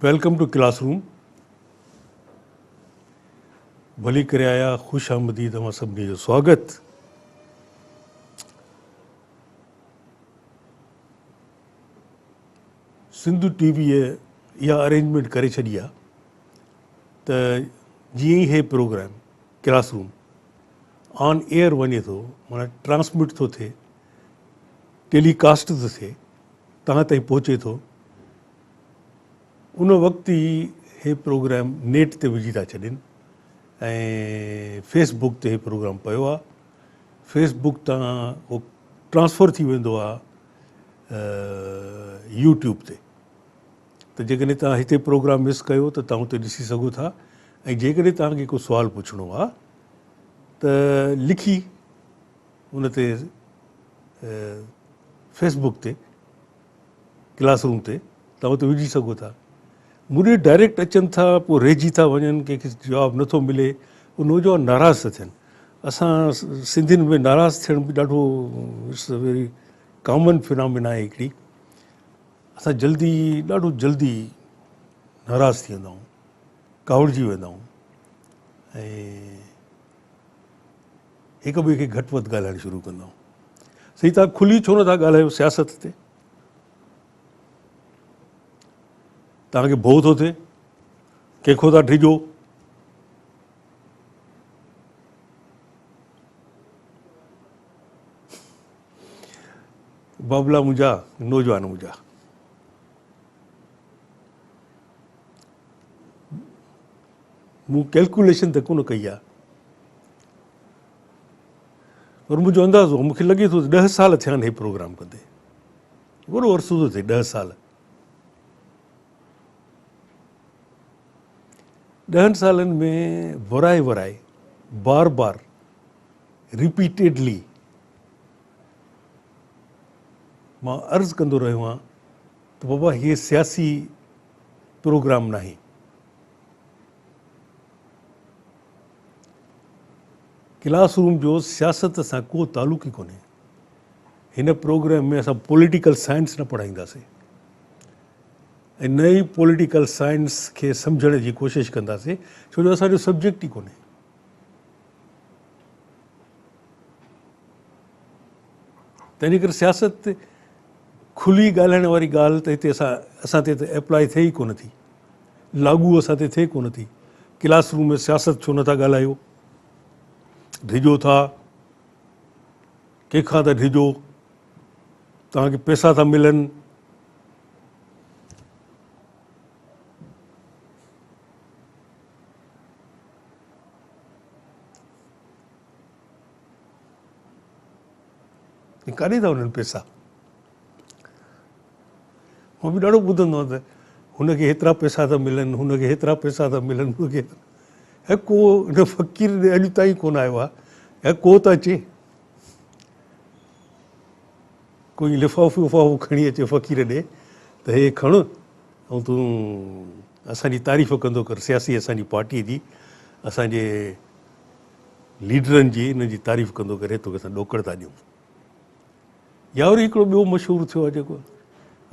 Welcome to class room ڀلي ڪري آيا خوش آمديد اوهان سڀني جو سواگت. سنڌ ٽي ويء اها ارينجمينٽ ڪري ڇڏي آ ته جيئن ئي هي programme class room on air وڃي ٿو معنيٰ ٽرانسمٽ ٿو ٿئي ٽيلي ڪاسٽ ٿو ٿئي توهان تائين پهچي ٿو ان وقت ئي هي پروگرام نيٽ تي وجهي ٿا ڇڏين ۽ فيس بڪ تي هي پروگرام پيو آ فيس بڪ تان هو ٽرانسفر ٿي ويندو آ يوٽيوب تي ته جيڪڏهن توهان هتي پروگرام مس ڪيو ته توهان اتي ڏسي سگهو ٿا ۽ جيڪڏهن توهان کي ڪو سوال پڇڻو آ ته لکي ان تي فيس بڪ تي ڪلاس روم تي توهان اتي وجهي سگهو ٿا. مون ڏي ڊائريڪٽ اچن ٿا پوء رهجي ٿا وڃن ڪنهن کي جواب نٿو ملي پوء نوجوان ناراض ٿا ٿين. اسان سنڌين ۾ ناراض ٿيڻ به ڏاڍو it's a very common phenomena آهي هڪڙي. اسان جلدي ڏاڍو جلدي ناراض ٿي ويندا آهيون ڪاوڙجي ويندا آهيون ۽ هڪ ٻئي کي گهٽ وڌ ڳالهائڻ شروع ڪندا آهيون. سائين توهان کلي ڇو نٿا ڳالهايو سياست تي؟ توهان کي ڀؤ ٿو ٿئي؟ ڪنهن کان ٿا ڊڄو؟ بابلا منهنجا نوجوان منهنجا مون ڪيلڪوليشن ته ڪونه ڪئي آهي پر منهنجو اندازو مون کي لڳي ٿو ته ڏهه سال ٿيا آهن هي پروگرام ڪندي وڏو عرصو ٿو ٿئي ڏهه سال ڏهن سالن ۾ ورائي ورائي بار بار رپيٽيڊلي مان عرض ڪندو رهيو آهيان ته بابا هي سياسي پروگرام ناهي ڪلاس روم جو سياست سان ڪو تعلق ئي ڪونهي. هن پروگرام ۾ اسان پوليٽيڪل سائنس نه پڙهائينداسين ۽ نه ئي پوليٽيڪل سائنس کي سمجهڻ جي ڪوشش ڪنداسين ڇو جو اسان جو سبجيڪٽ ئي ڪونهي. تنهنجي ڪري سياست تي کلي ڳالهائڻ واري ڳالهه ته هتي اسان اسان تي ته اپلائي ٿئي ئي ڪونه ٿي. لاڳو اسان تي ٿئي ڪونه ٿي. ڪلاس روم ۾ سياست ڇو نٿا ڳالهايو؟ ڊڄو ٿا؟ ڪنهن کان ٿا ڊڄو؟ توهان کي پئسا ٿا ملن؟ ڪاڏي ٿا وڃن پئسا؟ مان به ڏاڍو ٻڌندو آهيان ته هن کي هيترا پئسا ٿا ملن هن کي هيترا پئسا ٿا ملن هن کي ۽ ڪو هن فقير ڏي اڄ تائين ڪونه آيو آهي ۽ ڪو ته اچي ڪوئي لفافو وفافو کڻي اچي فقير ڏي ته هي کڻ ۽ تون اسان جي تعريف ڪندو ڪر سياسي اسان جي پارٽيء جي اسان جي ليڊرن جي انهن جي تعريف ڪندو ڪر هي توکي اسان ڏوڪڙ ٿا ڏيون يا وري هڪڙو ٻيو مشهور ٿيو آهي جيڪو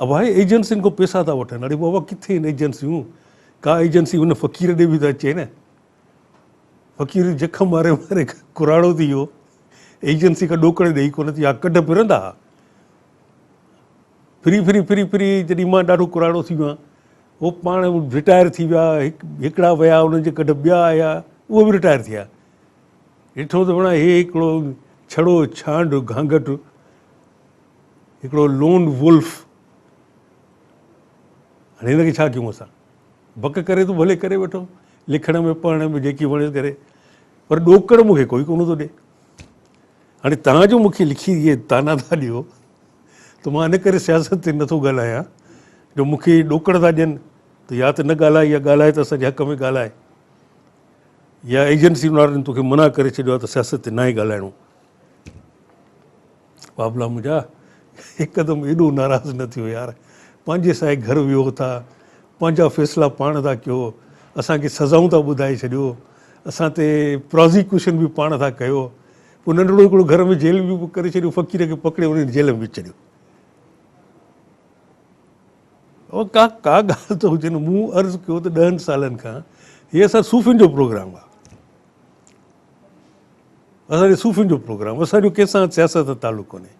ابا هي ايجنسين کان پيسا ٿا وٺن اڙي بابا ڪٿي آهن ايجنسيون ڪا ايجنسي هن فقير ڏي به ته اچي نه فقير جک ماري ماري ڪراڙو ٿي ويو ايجنسي کان ڏوڪڙ ڏئي ڪونه ٿي ها ڪڍ ڦرندا ها ڦري ڦري ڦري ڦري جڏهن مان ڏاڍو ڪراڙو ٿي ويو آهيان هو پاڻ رٽائر ٿي ويا هڪڙا ويا انهن جي ڪڍ ٻيا آيا اهي به رٽائر ٿي ويا ڏٺو ته بڻا هي هڪڙو ڇڙو ڇانڊ گهانگهٽ هڪڙو لون وولف هاڻي هن کي ڇا ڪيون اسان بڪ ڪري ٿو ڀلي ڪري ويٺو لکڻ ۾ پڙهڻ ۾ جيڪي وڻيس ڪري پر ڏوڪڙ مون کي ڪوئي ڪونه ٿو ڏي هاڻي توهان جو مون کي لکي اهي طعنا ٿا ڏيو ته مان ان ڪري سياست تي نٿو ڳالهايان جو مون کي ڏوڪڙ ٿا ڏين ته يا ته نه ڳالهائي يا ڳالهائي ته اسان جي حق ۾ ڳالهائي يا ايجنسين وارن توکي منع ڪري ڇڏيو آهي ته سياست تي ناهي ڳالهائڻو. بابلا منهنجا هڪدم ايڏو ناراض نه ٿيو يار. پنهنجي سائي گهر ويهو ٿا، پنهنجا فيصلا پاڻ ٿا ڪيو، اسان کي سزائون ٿا ٻڌائي ڇڏيو، اسان تي پرازيڪيوشن به پاڻ ٿا ڪيو. پوء ننڍڙو هڪڙو گهر ۾ جيل به ڪري ڇڏيو، فقير کي پڪڙي ان جيل ۾ وجهي ڇڏيو. او ڪا ڪا ڳالهه ته هجي نه. مون عرض ڪيو ته ڏهن سالن کان هي اسان صوفين جو پروگرام آهي. اسان جو صوفين جو پروگرام، اسان جو ڪنهن سان سياست سان تعلق ڪونهي.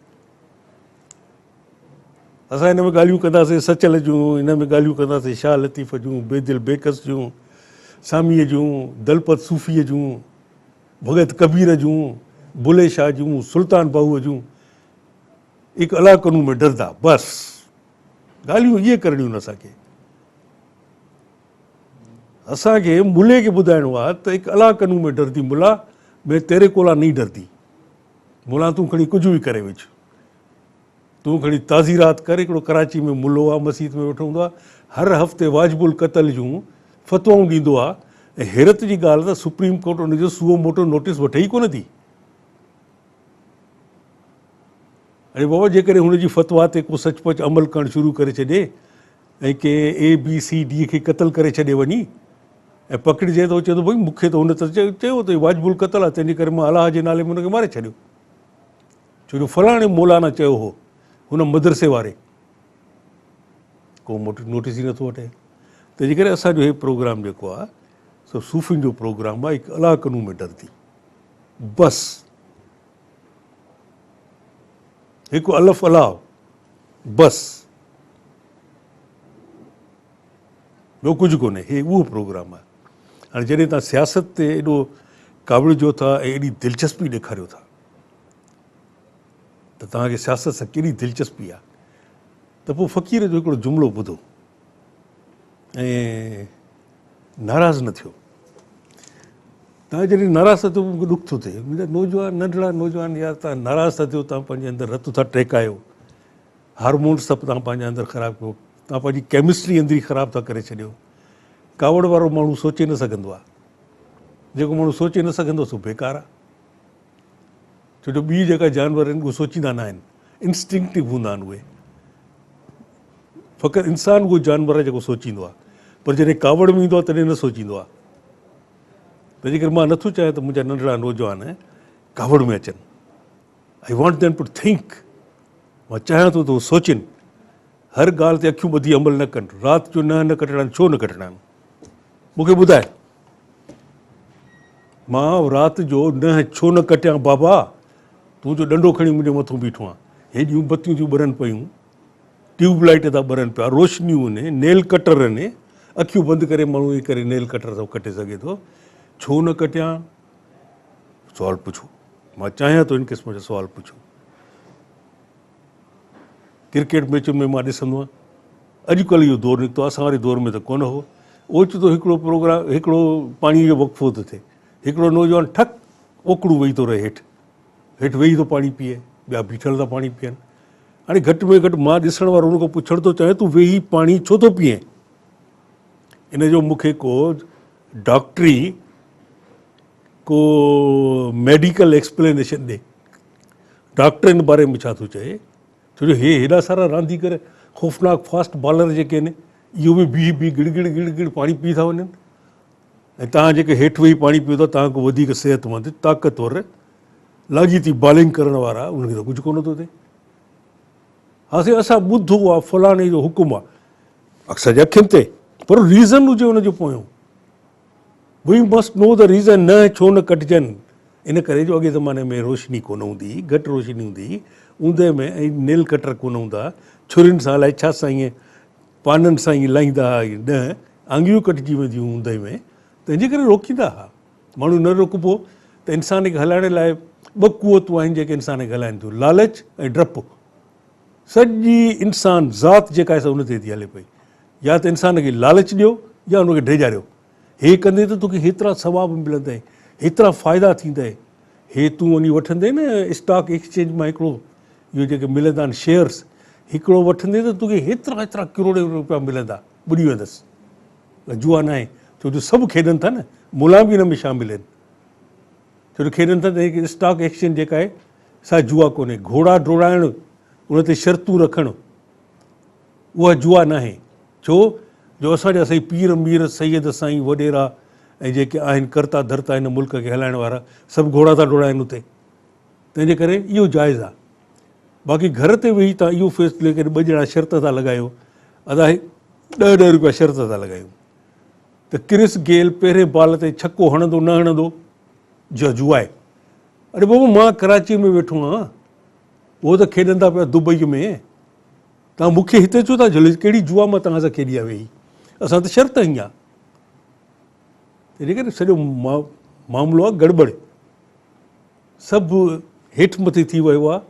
اسان هن ۾ ڳالهيون ڪنداسين سچل جون، هن ۾ ڳالهيون ڪنداسين شاهه لطيف جون، بيدل بيڪس جون، ساميء جون، دلپت صوفيء جون، ڀڳت ڪبير جون، بلي شاهه جون، سلطان باهوء جون. هڪ الله ڪنون ۾ ڊردا بس ڳالهيون اهي ڪرڻيون آهن اسان کي. اسان کي ملي کي ٻڌائڻو آهي ته هڪ الله ڪنون ۾ ڊردي ملا، مين تيري ڪولا نهين ڊردي. ملا تون کڻي ڪجهه به ڪري وجهه. تون کڻي تعزيرات ڪر. هڪڙو ڪراچي ۾ ملو آ، مسيت ۾ ويٺو هوندو آ، هر هفتي واجب القتل جون فتوائون ڏيندو آ ۽ حيرت جي ڳالهه ته سپريم ڪورٽ ان جو سوئو موٽو نوٽيس وٺي ئي ڪونه ٿي. اڙي بابا جيڪڏهن هن جي فتويٰ تي ڪو سچ پچ عمل ڪرڻ شروع ڪري ڇڏي ۽ ڪنهن اي بي سي ڊي کي قتل ڪري ڇڏي وڃي ۽ پڪڙجي ته هو چوندو ڀئي مون کي ته هن ته چيو ته هي واجب القتل آهي تنهنجي ڪري مان الله جي نالي ۾ هن کي ماري ڇڏيو ڇو جو فلاڻي مولانا چيو هو هن مدرسي واري ڪو نوٽيس ئي نٿو وٺي. تنهنجي ڪري اسان جو هي پروگرام جيڪو آهي سو صوفين جو پروگرام آهي، هڪ الله ڪنون ۾ ڊردي بس هڪ الف الله بس ٻيو ڪجهه ڪونهي. هي اهو پروگرام آهي. هاڻي جڏهن تان سياست تي ايڏو ڪاوڙجو ٿا ۽ ايڏي دلچسپي ڏيکاريو ٿا ته توهان کي سياست سان ڪيڏي دلچسپي آهي ته پوء فقير جو هڪڙو جملو ٻڌو ۽ ناراض نه ٿيو. توهان جڏهن ناراض ٿا ٿيو مون کي ڏک ٿو ٿئي. منهنجا نوجوان، ننڍڙا نوجوان يار توهان ناراض ٿا ٿيو، توهان پنهنجي اندر رت ٿا ٽهڪايو، هارمونس ٿا توهان پنهنجي اندر خراب ڪيو، توهان پنهنجي ڪيمسٽري اندري خراب ٿا ڪري ڇڏيو. ڪاوڙ وارو ماڻهو سوچي نه سگهندو آهي. جيڪو ماڻهو سوچي نه سگهندو سو بيڪار آهي. ڇو جو ٻي جيڪا جانور آهن اهي سوچيندا نه آهن، انسٽنڪٽو هوندا آهن اهي. فقط انسان اهو جانور آهي جيڪو سوچيندو آهي، پر جڏهن ڪاوڙ ۾ ايندو آهي تڏهن نه سوچيندو آهي. تنهنجي ڪري مان نٿو چاهيان ته منهنجا ننڍڙا نوجوان ڪاوڙ ۾ اچن. I want them to think. مان چاهيان ٿو ته هو سوچين، هر ڳالهه تي اکيون ٻڌي عمل نه ڪن. رات جو ننهن نه ڪٽڻا آهن، ڇو نه ڪٽڻا آهن؟ مون کي ٻڌاء. مان رات جو ننهن ڇو نه ڪٽيان بابا؟ تون جو ڏنڊو کڻي منهنجي مٿون بيٺو آن. هيڏيون بتيون ٿيون ٻرن پيون، ٽيوب لائيٽ ٿا ٻرن پيا، روشنيون آهن، نيل ڪٽر آهن، اکيون بند ڪري ماڻهو ائين ڪري نيل ڪٽر سان ڪٽي سگهي ٿو. ڇو نه ڪٽيان؟ سوال پڇو. مان چاهيان ٿو ان قسم جا سوال پڇو. ڪرڪيٽ ميچن ۾ مان ڏسندو آهيان اڄڪلهه اهو دور نڪتو آهي اسان واري دور ۾ ته ڪونه هو. اوچتو هڪڙو پروگرام هڪڙو پاڻي جو وقفو ٿو ٿئي، هڪڙو نوجوان ٺڪ اوڪڙو ويهي ٿو رهي هيٺ هيٺ ويهي ٿو پاڻي پيئي، ٻيا بيٺل ٿا پاڻي پيئن. هاڻي گهٽ ۾ گهٽ مان ڏسڻ وارو ان کان پڇڻ ٿو چاهيان تون ويهي پاڻي ڇو ٿو پيئين؟ ان جو مون کي ڪو ڊاڪٽري ڪو ميڊيڪل ايڪسپلينيشن ڏي. ڊاڪٽر ان باري ۾ ڇا ٿو چئي؟ ڇو جو هي هيڏا سارا رانديگر خوفناڪ فاسٽ بالر جيڪي آهن اهو به بيهي بيهي گڙ گڙ گڙ گڙ پاڻي پي ٿا وڃن ۽ توهان جيڪي هيٺ ويهي پاڻي پيو ٿا توهان کان وڌيڪ صحتمند طاقتور لاڳيتي بالنگ ڪرڻ وارا انهن کي ته ڪجهه ڪونه ٿو ٿئي. ها سائين اسان ٻڌو آ فلاڻي جو حڪم آ اڪثر جي اکين تي پر ريزن هجي ان جو پويون. We must know the reason نه ڇو نه ڪٽجن ان ڪري جو اڳي زماني ۾ روشني ڪونه هوندي هئي گهٽ روشني هوندي هئي اوندهه ۾ ۽ نيل ڪٽر ڪونه هوندا هئا ڇرين سان الائي ڇا سان ائين پانن سان ائين لاهيندا هئا ائين ڏهه آڱريون ڪٽجي وينديون هيون اوندهه ۾ تنهن جي ڪري روڪيندا هئا ماڻهو نه روڪبو ته انسان کي هلائڻ لاء ٻه قوتون آهن جيڪي انسان کي هلائن ٿيون لالچ ۽ ڊپ سڄي انسان ذات جيڪا آهي سا ان تي ٿي هلي پئي يا ته انسان کي لالچ ڏيو يا ان کي ڊيڄاريو. هي ڪندين ته توکي هيترا ثواب ملندئي، هيترا فائدا ٿيندئي. هي تون وڃي وٺندين نه اسٽاڪ ايڪسچينج مان هڪڙو اهو جيڪي ملندا آهن شيئرس، هڪڙو وٺندين ته توکي هيترا هيترا ڪروڙين روپيا ملندا، ٻڏي ويندس. جوا ناهي، ڇو جو سڀ کيڏن ٿا نه، ملان به ان ۾ شامل آهن. ڇو جو کيڏن ٿا ته اسٽاڪ ايڪسچينج جيڪا آهي سا جوا ڪونهي. گهوڙا ڊوڙائڻ، ان تي شرطون رکڻ، اها جوا ناهي، ڇو جو اسان جا سائين پير مير سيد سائين وڏيرا ۽ جيڪي آهن ڪرتا ڌرتا هن ملڪ کي هلائڻ وارا سڀ گهوڙا ٿا ڊوڙائن اتي، تنهن جي ڪري اهو جائز آهي. باقي گهر تي ويهي توهان اهو فيصلو ڪري ٻه ڄڻا شرط ٿا لڳايو ادا هي ڏهه ڏهه روپيا شرط ٿا لڳايون ته ڪرس گيل پهرين بال تي ڇڪو هڻندو نه هڻندو جا جوا آهي. اڙي بابا مان ڪراچيء ۾ ويٺو آهيان، هو ته کيڏن ٿا پيا دبئيء ۾، توهان مون کي هتي ڇو ٿا جهليو، ڪهڙي جوا مان توهان سان کيڏي آهيان ويهي، اسان ته شرط هنئي آهي. تنهن ڪري سڄو معاملو آهي گڙٻڙ، سڀ هيٺ مٿي ٿي ويو آهي،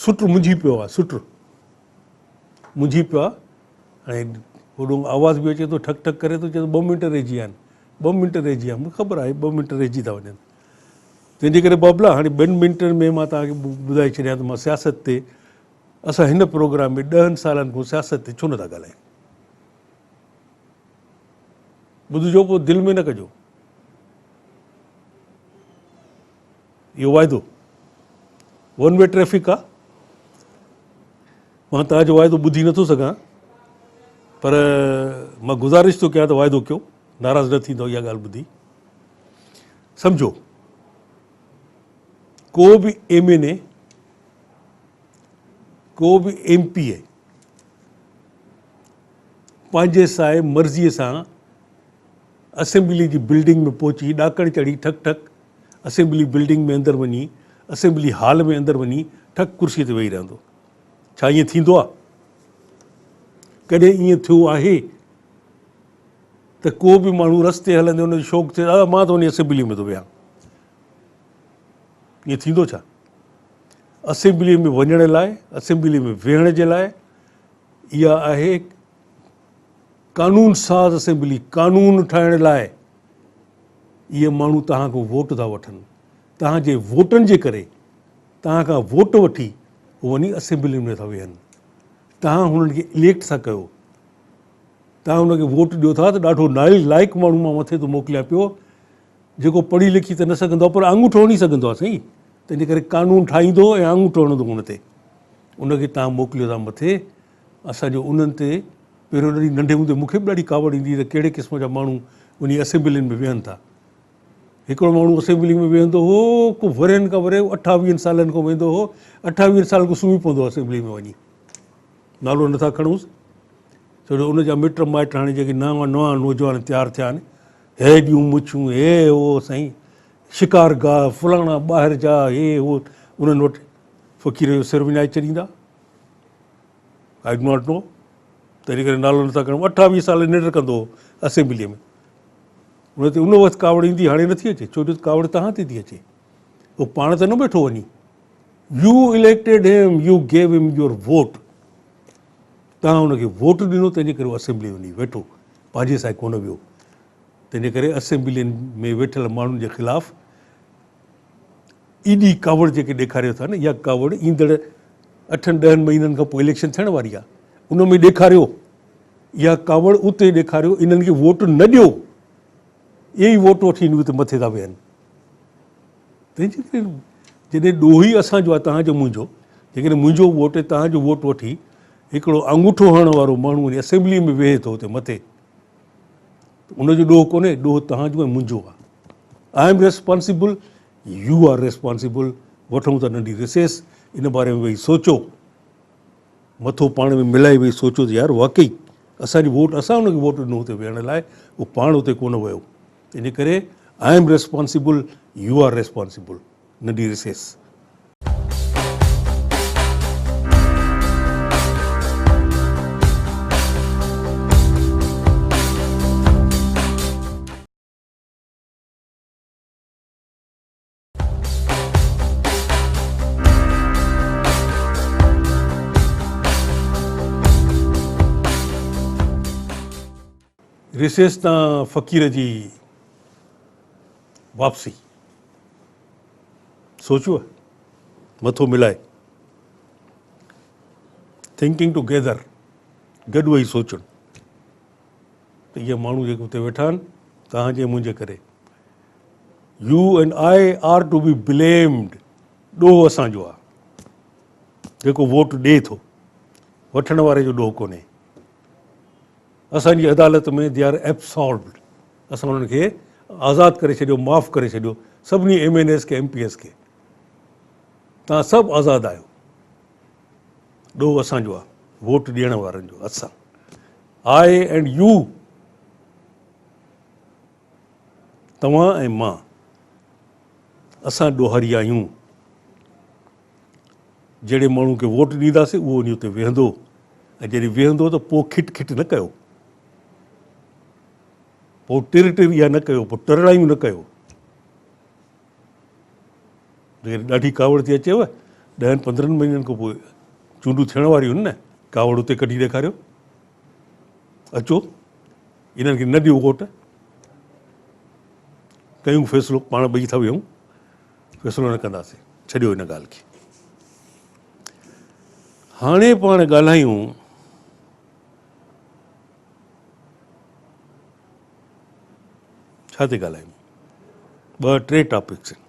سٽ منجهي پيو آهي، سٽ منجهي پيو آهي. هاڻي هوڏو آواز به اچي ٿو ٺڪ ٺڪ ڪري ٿو، چئي ٿو ٻه منٽ رهجي ويا آهن، ٻه منٽ رهجي ويا آهن، مون کي خبر آهي ٻه منٽ رهجي ٿا وڃن. تنهن جي ڪري بابلا هاڻي ٻن منٽن ۾ مان توهان کي ٻڌائي ڇڏيان ته مان سياست تي اسان هن پروگرام ۾ ڏهن سالن کان سياست تي ڇو نٿا ڳالهايون. ٻڌجو پوء دل ۾ نه ڪجو. اهو واعدو ون وي ٽريفڪ آ. مان توهان جو واعدو ٻڌي نٿو سگهان پر مان گذارش ٿو ڪيان ته واعدو ڪيو، ناراض نه ٿيندو اها ڳالهه ٻڌي. سمجهو ڪو به ايم اين اي ڪو به ايم پي اي پنهنجي ساء مرضيء سان اسيمبلي جي بلڊنگ ۾ پهچي ڏاڪڻ چڙهي ٺڪ ٺڪ اسيمبلي بلڊنگ ۾ اندر وڃي اسيمبلي هال ۾ اندر وڃي ٺڪ ڪرسي تي ويهي رهندو. ڇا ائين ٿيندو آهي؟ ڪڏهن ائين ٿيو آهي ته ڪو به ماڻهو رستي هلندي ان جو شوق ٿئي دادا مان ته وڃي اسيمبلي ۾ ٿو ويهان. ائين ٿيندو ڇا؟ اسيمبلي ۾ وڃڻ لاء اسيمبلي ۾ ويهڻ جي لاء اها آهي قانون ساز اسيمبلي، قانون ٺاهڻ لاء اهي ماڻهو توهان کان ووٽ ٿا وٺن، توهان جي ووٽن جي ڪري توهان کان ووٽ وٺي هو وڃي اسيمبلين ۾ ٿا ويهن، توهان هنن کي اليڪٽ ٿا ڪيو، توهان هن کي ووٽ ڏيو ٿا ته ڏاڍو لائق ماڻهو مان مٿي ٿو موڪليان پيو، جيڪو پڙهي لکي ته نه سگهندو آهي پر آڱوٺو هڻي سگهندو آهي سائين، تنهنجي ڪري قانون ٺاهيندو ۽ آڱوٺو هڻندو هن تي، ان کي توهان موڪليو ٿا مٿي، اسان جو انهن تي پهريون ڏاڍي ننڍي هوندي مون کي به ڏاڍي ڪاوڙ ايندي هئي ته ڪهڙي قسم جا ماڻهو وڃي اسيمبلين ۾ ويهن ٿا. هڪڙو ماڻهو اسيمبلي ۾ ويهندو هو، ڪو ورهين کان ورهين اٺاويهن سالن کان ويندو هو، اٺاويهن سالن کان سمهي پوندو هو اسيمبلي ۾ وڃي. نالو نٿا کڻونس ڇو جو ان جا مٽ مائٽ هاڻي جيڪي نوان نوان نوجوان تيار ٿيا آهن، هيڏيون مڇون هي هو سائين شڪار گاهه فلاڻا ٻاهر جا هي هو انهن وٽ فقير جو سر وڃائي ڇڏيندا. I do not نو تنهن ڪري نالو نٿا کڻون. اٺاويهه سال ننڊ ڪندو هو اسيمبليء ۾. ان تي ان وقت ڪاوڙ ايندي هاڻي نٿي اچي ڇو جو ڪاوڙ توهان تي ٿي اچي. هو پاڻ ته نه ويٺو وڃي. You elected him, you gave him your vote. توهان ان کي ووٽ ڏنو تنهن جي ڪري هو اسيمبلي وڃي ويٺو، پنهنجي ساء ڪونه ويو. تنهن جي ڪري اسيمبلين ۾ ويٺل ماڻهن جي خلاف ايڏي ڪاوڙ جيڪي ڏيکاريو ٿا نه، اها ڪاوڙ ايندڙ اٺن ڏهن مهينن کان پوء اليڪشن ٿيڻ واري آهي، ان ۾ ڏيکاريو، اها ڪاوڙ اتي ڏيکاريو، انهن کي ووٽ نه ڏيو، اهي ئي ووٽ وٺي اتي مٿي ٿا ويهن. تنهن جي ڪري جڏهن ڏوهه ئي اسان جو آهي، توهان جو منهنجو، جيڪڏهن منهنجو ووٽ ۽ توهان جو ووٽ وٺي هڪڙو آڱوٺو هڻڻ وارو ماڻهو وڃي اسيمبليء ۾ ويهي ٿو اتي مٿي، ته ان جو ڏوهه ڪونهي، ڏوهه توهان جو ۽ منهنجو آهي. I am responsible, you are responsible. وٺون ٿا ننڍي رسيس، ان باري ۾ ويهي سوچو، مٿو پاڻ ۾ ملائي ويهي سوچو ته يار واقعي اسان جي ووٽ، اسان ان کي ووٽ ڏنو اتي ويهڻ لاء، هو پاڻ اتي ڪونه ويو. ان ڪري I am responsible, you are responsible. ننڍي رسيس. ريسيس تان فقير جي واپسي. سوچيو مٿو ملائي. ٿنڪنگ ٽو گيدر، گڏ ويهي سوچڻ ته اهي ماڻهو جيڪي اتي ويٺا آهن توهان جي منهنجي ڪري. You and I are to be blamed, ڏوهه اسان جو آهي جيڪو ووٽ ڏئي ٿو، وٺڻ واري جو ڏوهه ڪونهي. اسان جي عدالت ۾ they are absolved, اسان انهن کي آزاد ڪري ڇڏيو، معاف ڪري ڇڏيو سڀني ايم اين ايز کي ايم پي ايز کي، توهان سڀ آزاد آهيو، ڏوهه اسان جو آهي ووٽ ڏيڻ وارن جو. اسان I and you, توهان ۽ مان، اسان ڏوهاري آهيون. جهڙي ماڻهو کي ووٽ ڏينداسين اهو وڃي اتي ويهندو ۽ جڏهن ويهندو ته پوء کٽ کٽ نه ڪيو، پوء ٽر ٽر اها نه ڪيو، پوء ٽرڙايون نه ڪيو. جيڪڏهن ڏاڍي ڪاوڙ ٿي اچيو، ڏهن پندرهن مهينن کان پوء چونڊون ٿيڻ واريون آهن نه، ڪاوڙ اتي ڪڍي ڏيکاريو، اچو انهن کي نه ڏيو ووٽ، ڪيون فيصلو، پاڻ ٻئي ٿا ويهون، فيصلو نه ڪنداسين، ڇڏيو ان ڳالهه کي. هاڻي پاڻ ڳالهايون ڇا تي ڳالهايون؟ ٻه ٽي ٽاپڪس آهن.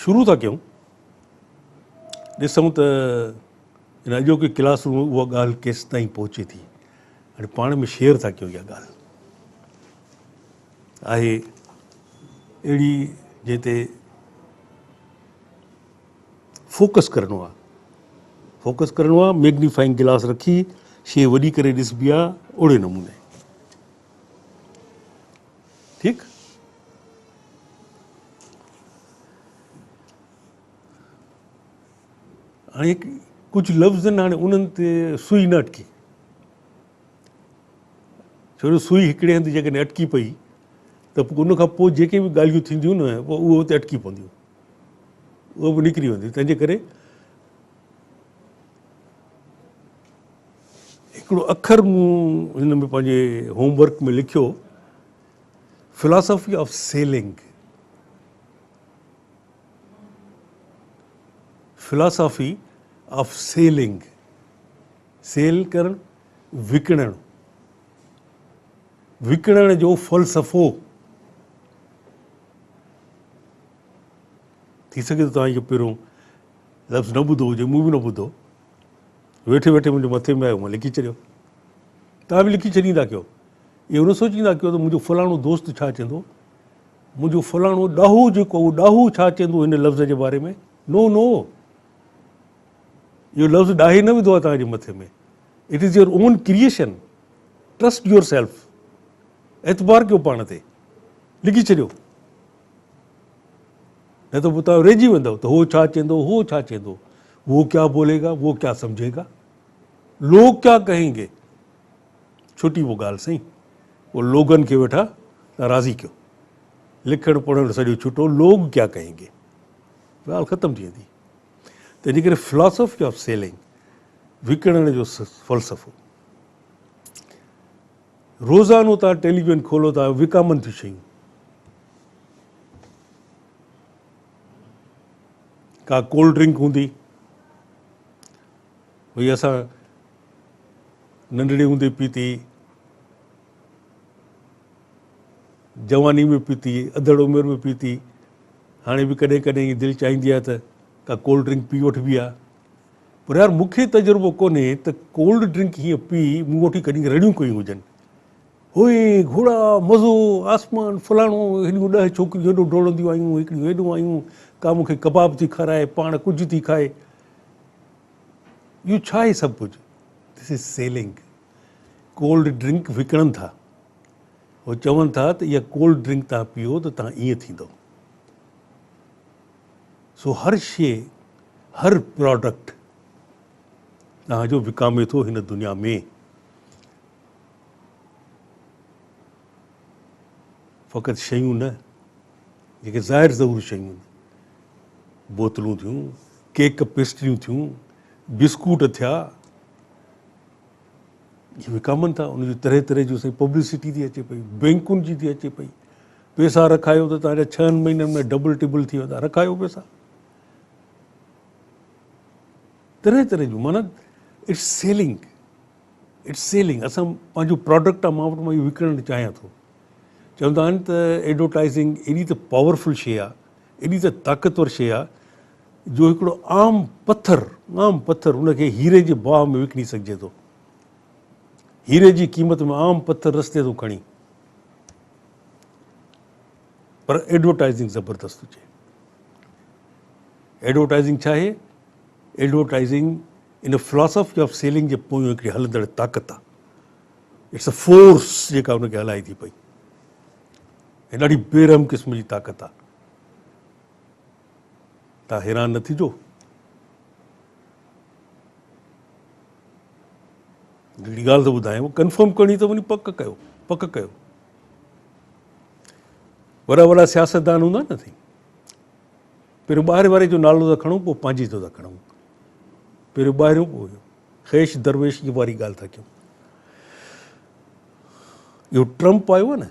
شروع ٿا ڪيون، ڏسون ته هن اڄوڪي ڪلاس روم ۾ اها ڳالهه ڪيستائين پهچي ٿي. هاڻي پاڻ ۾ شيئر ٿا ڪيون اها ڳالهه آهي اهڙي جنهن تي فوڪس ڪرڻو آهي، فوڪس ڪرڻو آهي، ميگنيفائنگ گلاس رکي شيء وڏي ڪري ڏسبي آهي اهڙي نموني. ٺيڪ. هاڻي ڪجهه لفظ آهن هاڻي انهن تي سوئي نه اٽڪي، ڇو جو سوئي هڪڙي هنڌ جيڪڏهن اٽڪي پئي ته پوء ان کان پوء جيڪي به ڳالهيون ٿينديون نه پوء اهي اتي اٽڪي پونديون، اهي به نڪري وينديون. تنهنجي ڪري هڪڙو اکر مون هن ۾ پنهنجي هوم ورڪ ۾ لکيو، philosophy of selling. Philosophy of selling, sell ڪرڻ، وڪڻڻ، وڪڻڻ جو فلسفو. ٿي سگهي ٿو توهان اهو پهريون لفظ نه ٻڌو هجي، مون به نه ٻڌو، ويٺي ويٺي منهنجي مٿي ۾ آيو، مان لکي ڇڏيو. توهان به لکي ڇڏيندا ڪيو، اهو نه سوچيندا ڪيو ته منهنجو فلاڻو دوست ڇا چوندو، منهنجو فلاڻو ڏاهو جيڪو اهو ڏاهو ڇا چوندو هن لفظ جي باري ۾. نو نو، اهو لفظ ڏاهي نه وڌو آهي توهان جي مٿي ۾. It is your own creation, trust yourself, اعتبار ڪيو پاڻ تي، لکي ڇڏيو، نه ته پوء توهان رهجي ويندؤ ته هو ڇا چوندو، هو ڇا چوندو، وو ڪيا بولي گا، وو ڪيا سمجهي گا، لوگ ڪيا ڪهين گي. ڇٽي پوء ڳالهه سائين، پوء لوگن کي ويٺا تان راضي ڪيو، لکڻ پڙهڻ سڄو ڇٽو، لوگ ڪيا ڪهين گي، ڳالهه ختم ٿي ويندي. تنهنجي ڪري فلاسافي آف سيلنگ، وڪڻڻ جو فلسفو. روزانو تان ٽيليويزن کولو ٿا وڪامن ٿيون شيون، ڪا ڪولڊ ڊرنڪ هوندي، ڀئي اسان ننڍڙي هوندي پيتي، جواني ۾ پيتي، اڌڙ عمر ۾ پيتي، هاڻي به ڪڏهن ڪڏهن ائين دل چاهيندي آهي ته ڪا ڪولڊ ڊرنڪ پي وٺبي آهي. پر يار مون کي تجربو ڪونهي ته ڪولڊ ڊرنڪ هيئن پي مون وٺي ڪڏهن رڙيون ڪيون هجن، هوئي گهوڙا، مزو، آسمان، فلاڻو، هيڏيون 10 ڇوڪريون هيڏو ڊوڙنديون آيون، هڪڙيون هيڏو آيون، ڪا مون کي ڪباب ٿي کارائي، پاڻ ڪجهه ٿي کائي. اهو ڇا آهي سڀ ڪجهه؟ This is selling. Cold drink وڪڻن ٿا. هو چون ٿا ته اها ڪولڊ ڊرنڪ توهان پيئو ته توهان ائين ٿيندؤ. سو هر شيء، هر پراڊڪٽ توهان جو وڪامي ٿو هن دنيا ۾. فقط شيون نه، جيڪي ظاهر ظهور شيون آهن، بوتلون ٿيون، ڪيڪ پيسٽريون ٿيون، بسڪوٽ ٿيا، اهي وڪامن ٿا. ان جون طرح طرح جون سائين پبلسٽي ٿي اچي پئي، بينڪن جي ٿي اچي پئي. پيسا رکايو ته توهان جا ڇهن مهينن ۾ ڊبل ٽبل ٿي ويندا، رکايو پيسا. طرح طرح جون، معنيٰ it's selling, it's selling. اسان پنهنجو پراڊڪٽ آ، مان وٽ مان اهو وڪڻڻ چاهيان ٿو. چوندا آهن ته ايڊورٽائزنگ ايڏي ته پاورفل شيء آ، ايڏي ته طاقتور شيء آ جو هڪڙو عام پٿر، عام پٿر ان کي هيري جي باهه ۾ وڪڻي سگهجي ٿو. هيري جي قيمت ۾ عام پٿر رستي تون کڻي، پر ايڊورٽائزنگ زبردست هجي. ايڊورٽائزنگ ڇا آهي؟ ايڊورٽائزنگ ان فلاسافي آف سيلنگ جي پويون هڪڙي هلندڙ طاقت آهي. It's a force جيڪا ان کي هلائي ٿي پئي ۽ ڏاڍي بي رحم قسم جي طاقت آهي. تان حيران نه ٿجو. هڪڙي ڳالهه ٿو ٻڌايان، ڪنفرم ڪرڻي اٿو وڃي پڪ ڪيو، پڪ ڪيو. وڏا وڏا سياستدان هوندا نه سائين، پهريون ٻاهر واري جو نالو ٿا کڻون پوء پنهنجي جو ٿا کڻون، پهريون ٻاهريون پوء خيش درويش جي واري ڳالهه ٿا ڪيون. اهو ٽرمپ آيو آهي نه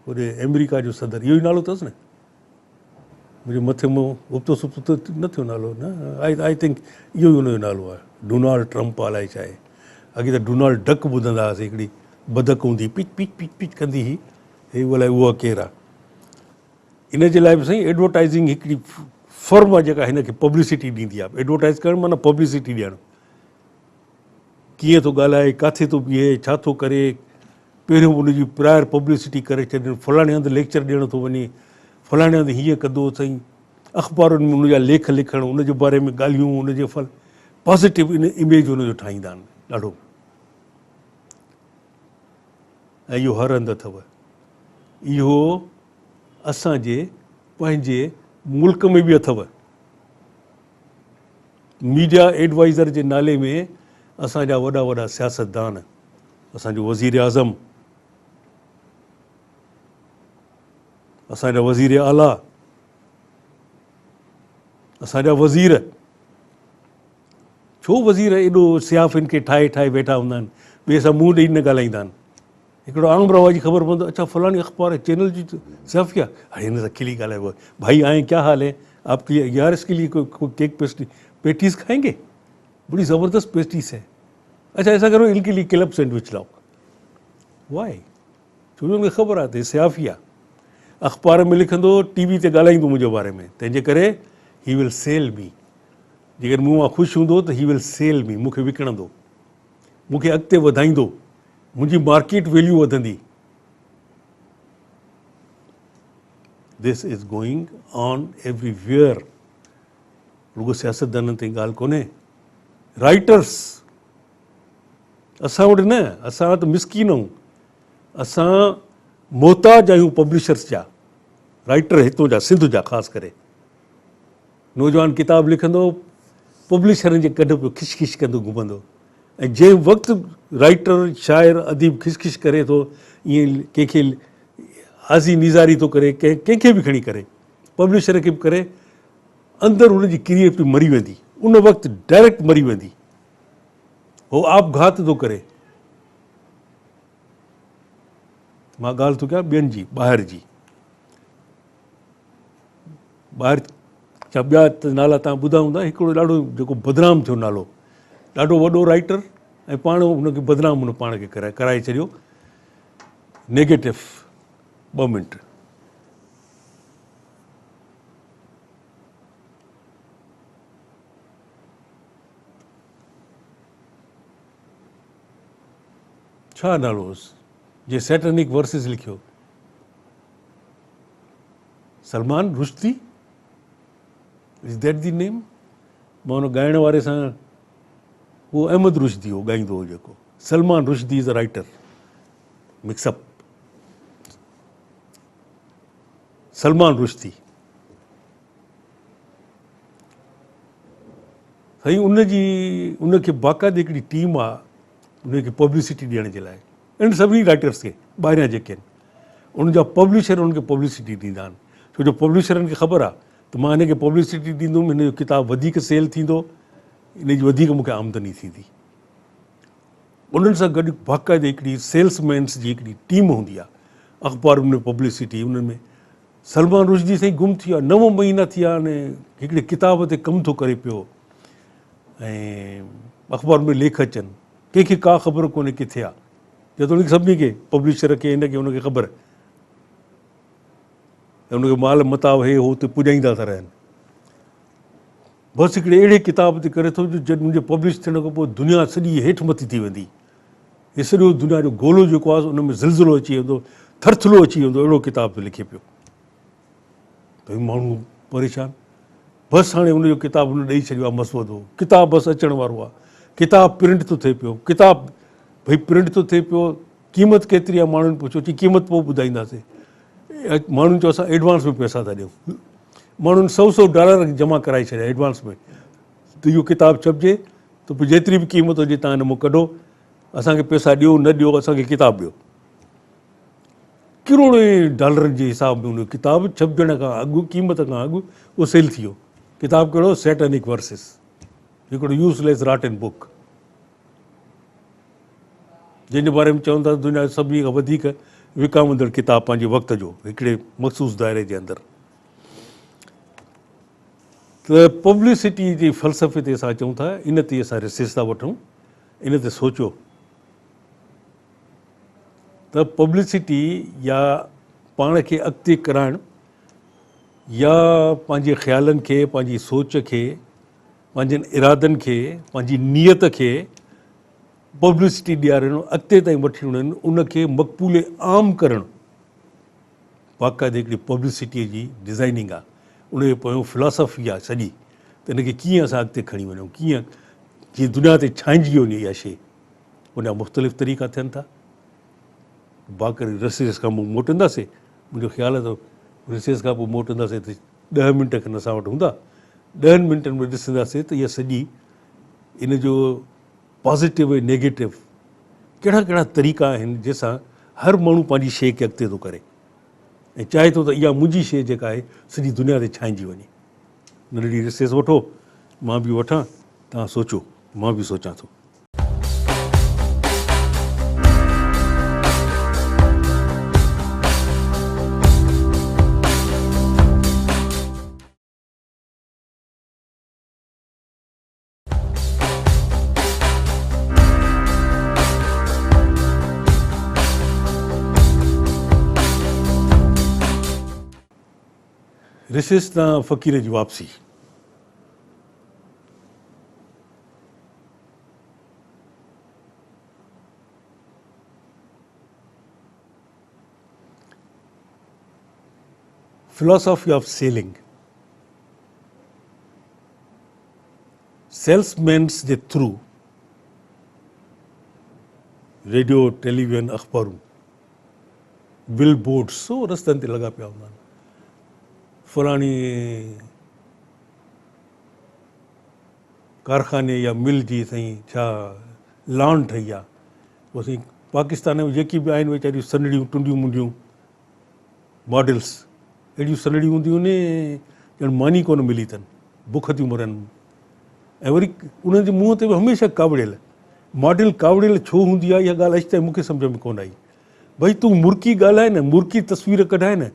هوڏي آمريڪا جو صدر، اهو ئي نالو اٿس نه، منهنجي مٿي مان ابتو سبتو ته نه ٿيو نالو نه، I think اهو ئي ان جو نالو آهي ڊونالڊ ٽرمپ الائي ڇا آهي. اڳي ته ڊونالڊ ڊڪ ٻڌندا هئاسين، هڪڙي بدڪ هوندي هئي پچ پچ پچ پچ ڪندي هئي، هي الائي اها ڪير آهي. ان جي لاء به سائين ايڊورٽائزنگ هڪڙي فرم آهي جيڪا هن کي پبلسٽي ڏيندي آهي. ايڊورٽائز ڪرڻ معنيٰ پبلسٽي ڏيڻ، ڪيئن ٿو ڳالهائي، ڪاٿي ٿو بيهي، ڇا ٿو ڪري، پهريون ان جي پرائر پبلسٽي ڪري ڇڏين، فلاڻي هنڌ ليڪچر ڏيڻ ٿو وڃي، فلاڻي هنڌ هيئن ڪندو سائين، اخبارن ۾ ان جا ليک لکڻ، ان جي باري ۾ ڳالهيون، ان جي فل پازيٽو ان اميج ان جو ٺاهيندا آهن ڏاڍو. ۽ اهو هر هنڌ اٿو. اهو اسان جي پنهنجي ملڪ ۾ به اٿو. ميڊيا ايڊوائيزر جي نالي ۾ اسان جا وڏا وڏا سياستدان، اسان جو وزير اعظم، اسان جا وزير اعليٰ، اسان جا وزير، ڇو وزير ايڏو صحافين کي ٺاهي ٺاهي ويٺا هوندا آهن، ٻئي سان منهن ڏئي نه ڳالهائيندا آهن. هڪڙو عام رواجي خبر پوندو اڇا فلاڻي اخبار چينل جي صحافي آهي، هاڻي هن سان کلي ڳالهائبو آهي، ڀائي آئين ڪيا حال هي آپ ڪي يار اس ڪي ليي ڪوئي ڪيڪ پيسٽري پيٽيز کائين گي، بڙي زبردست پيسٽريز هي، اڇا ايسا ڪرو ان ڪي ليي ڪلب سينڊوچ لاؤ. وائي؟ ڇو جو ان کي خبر آهي ته هي صحافي آهي، اخبار ۾ لکندو، ٽي وي تي ڳالهائيندو منهنجي باري ۾ تنهن جي ڪري هي ول سيل مي، جيڪڏهن مون مان خوش هوندو ته هي ول سيل مي، مون کي وڪڻندو، مون کي اڳتي وڌائيندو، منهنجي مارڪيٽ ويليو وڌندي. This is going on everywhere. رڳو سياستدانن تائين ڳالهه ڪونهي، رائٽرس اسان وٽ نه، اسان ته مسڪين آهيون، اسان محتاج آهيون پبلشرس جا، رائٽر هتون جا، سنڌ جا خاص ڪري نوجوان ڪتاب لکندو پبلشرن جي ڪڍ پيو کش کش ڪندو گهمندو ۽ جنهن وقت رائٽر شاعر اديب کش کش ڪري ٿو ائين ڪنهن کي آزي نيزاري ٿو ڪري ڪنهن کي به کڻي ڪري پبلشر کي به ڪري اندر هن جي ڪريئيٽوٽي مري ويندي ان وقت ڊائريڪٽ مري ويندي هو آپگهات ٿو ڪري. مان ڳالهه ٿو ڪيان ٻين جي ٻاهر جي ٻاهر جا ٻيا نالا تان ٻڌا هوندا هڪڙو ڏاڍو جيڪو بدنام ٿيو نالو ڏاڍو وڏو رائٽر ۽ پاڻ هن کي بدنام هن پاڻ کي ڪرائي ڇڏيو نيگيٽو ٻه منٽ ڇا نالو هوس جنهن سيٽنڪ ورسز لکيو؟ Salman Rushdie? Is that the name? مان ان ڳائڻ واري سان هو احمد رشدي هو ڳائيندو هو جيڪو Salman Rushdie is a writer mix up Salman Rushdie سائين ان جي ان کي باقاعدي هڪڙي ٽيم آ ان کي پبلسٽي ڏيڻ جي لاء انهن سڀني رائٽرس کي ٻاهريان جيڪي آهن ان جا پبلشر انهن کي پبلسٽي ڏيندا آهن ڇو جو پبلشرن کي خبر آ ته مان هن کي پبلسٽي ڏيندم هن جو ڪتاب وڌيڪ سيل ٿيندو ان جي وڌيڪ مون کي آمدني ٿيندي انهن سان گڏ باقاعدي هڪڙي سيلس مينس جي هڪڙي ٽيم هوندي آ اخبارن ۾ پبلسٽي انهن ۾ سلمان رشدي سائين گم ٿي ويو آهي، 9 مهينا ٿي ويا آهن، هڪڙي ڪتاب تي ڪم ٿو ڪري پيو ۽ اخبار ۾ ليک اچن، ڪنهن کي ڪا خبر ڪونهي ڪٿي آهي، جيتوڻيڪ سڀني کي پبلشر کي هن کي هن کي خبر ۽ ان کي مال متاع هي هو تي پڄائيندا ٿا رهن. بس هڪڙي اهڙي ڪتاب تي ڪري ٿو جو جڏهن ان جي پبلش ٿيڻ کان پوء دنيا سڄي هيٺ مٿي ٿي ويندي. هي سڄو دنيا جو گولو جيڪو آهي ان ۾ زلزلو اچي ويندو، ٿرٿلو اچي ويندو، اهڙو ڪتاب ٿو لکي پيو. ته ماڻهو پريشان. بس هاڻي ان جو ڪتاب هن ڏئي ڇڏيو آهي مسودو. ڪتاب بس اچڻ وارو آهي. ڪتاب پرنٽ ٿو ٿئي پيو. ڪتاب ڀئي پرنٽ ٿو ٿئي پيو. قيمت ڪيتري آهي ماڻهن پڇيو. چي قيمت پوء ٻڌائينداسين. ماڻهن چيو اسان ايڊوانس ۾ پئسا ٿا ڏيون. ماڻهن سئو سئو ڊالر جمع ڪرائي ڇڏيا ايڊوانس ۾ ته اهو ڪتاب ڇپجي ته پوء جيتري به قيمت هجي تان هن مان ڪڍو. اسان کي پئسا ڏيو نه ڏيو اسان کي ڪتاب ڏيو. ڪروڙين ڊالرن جي حساب ۾ ان ڪتاب ڇپجڻ کان اڳ قيمت کان اڳ اهو سيل ٿي ويو. ڪتاب ڪهڙو؟ سيٽانڪ ورسز، هڪڙو يوز ليس راٽن بڪ، جنهن جي باري ۾ چون ٿا دنيا جو سڀني کان وڌيڪ وڪامندڙ ڪتاب پنهنجي وقت جو هڪڙي مخصوص دائري جي اندر. ته پبلسٽي جي فلسفي تي اسان اچون ٿا، ان تي اسان ريسيس ٿا وٺون، ان تي سوچو. ته پبلسٽي يا پاڻ کي اڳتي ڪرائڻ يا پنهنجي خيالن کي، پنهنجي سوچ کي، پنهنجن ارادن کي، پنهنجي نيت کي پبلسٽي ڏيارڻ، اڳتي تائين وٺي وڃڻ، ان کي مقبول عام ڪرڻ باقاعدي هڪڙي پبلسٽيء جي ڊزائننگ آهي. ان جو پويون فلاسافي آهي سڄي ته ان کي ڪيئن اسان اڳتي کڻي وڃون، ڪيئن جيئن دنيا تي ڇانئجي وڃي اها شيء. ان جا مختلف طريقا ٿين ٿا. باقر رسيس کان پوء موٽنداسين، منهنجو خيال آهي ته رسيس کان پوء موٽنداسين ته ڏهه منٽ کن اسان وٽ هوندا، ڏهن منٽن ۾ ڏسنداسين ته اها سڄي ان جو پازيٽو ۽ نيگيٽو ڪهڙا ڪهڙا طريقا آهن جنهن سان هر ماڻهو پنهنجي شيء کي اڳتي ٿو ڪري ۽ چاهي ٿو ته اها منهنجي شيء جيڪا آهي سڄي دنيا تي ڇانئجي وڃي. ننڍڙي رسيس وٺو، مان به وٺان، توهان سوچو، مان به سوچان ٿو. رسيس تان فقير جي واپسي. Philosophy of selling salesmans جي ٿرو ريڊيو ٽيليويزن اخبارون بل بورڊس سو رستن تي لڳا پيا هوندا آهن فلاڻي ڪارخاني يا مل جي سائين ڇا لان ٺهي آ پوء سائين پاڪستان ۾ جيڪي به آهن ويچاريون سنهڙيون ٽنڊيون منڊيون ماڊلس اهڙيون سنهڙيون هونديون آهن ڄڻ ماني ڪونه ملي اٿن بک ٿيون مرن ۽ وري انهن جي منهن تي به هميشه ڪاوڙيل ماڊل ڪاوڙيل ڇو هوندي آهي اها ڳالهه اڄ تائين مونکي سمجهه ۾ ڪونه آئي ڀئي تون مرڪي ڳالهائي نه مرڪي تصوير ڪڍائي نه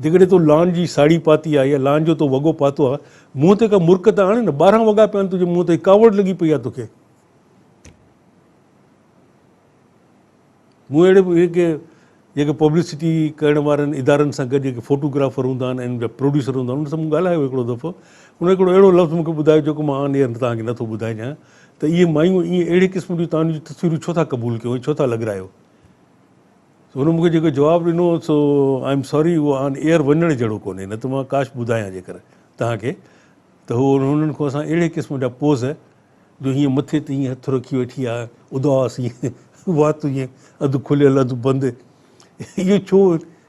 جيڪڏهن تو لان جي ساڙهي پاتي آهي يا لان جو تو وڳو پاتو آهي، منهن تي ڪا مرڪ ته آڻ نه، 12 وڳا پيا آهن تنهنجي منهن تي، ڪاوڙ لڳي پئي آهي توکي. مون اهڙي جيڪي جيڪي پبلسٽي ڪرڻ وارن ادارن سان گڏ جيڪي فوٽوگرافر هوندا آهن ۽ ان جا پروڊيوسر هوندا آهن انهن سان مون ڳالهايو هڪڙو دفعو ان هڪڙو اهڙو لفظ مون کي ٻڌايو جيڪو مان آن ايئر توهان کي نٿو ٻڌائي چاهيان ته اهي مايون ائين اهڙي قسم جون توهان جون تصويرون ڇو ٿا قبول ڪيو ۽ ڇو ٿا لڳرايو هن مون کي جيڪو جواب ڏنو سو I am sorry اهو آن ايئر وڃڻ جهڙو ڪونهي نه ته مان ڪاش ٻڌايان جيڪر توهان کي ته هو انهن کان اسان اهڙي قسم جا پوز جو هيئن مٿي تي هيئن هٿ رکي ويٺي آهي اداس هيئن وات هيئن اڌ کليل اڌ بند اهو ڇو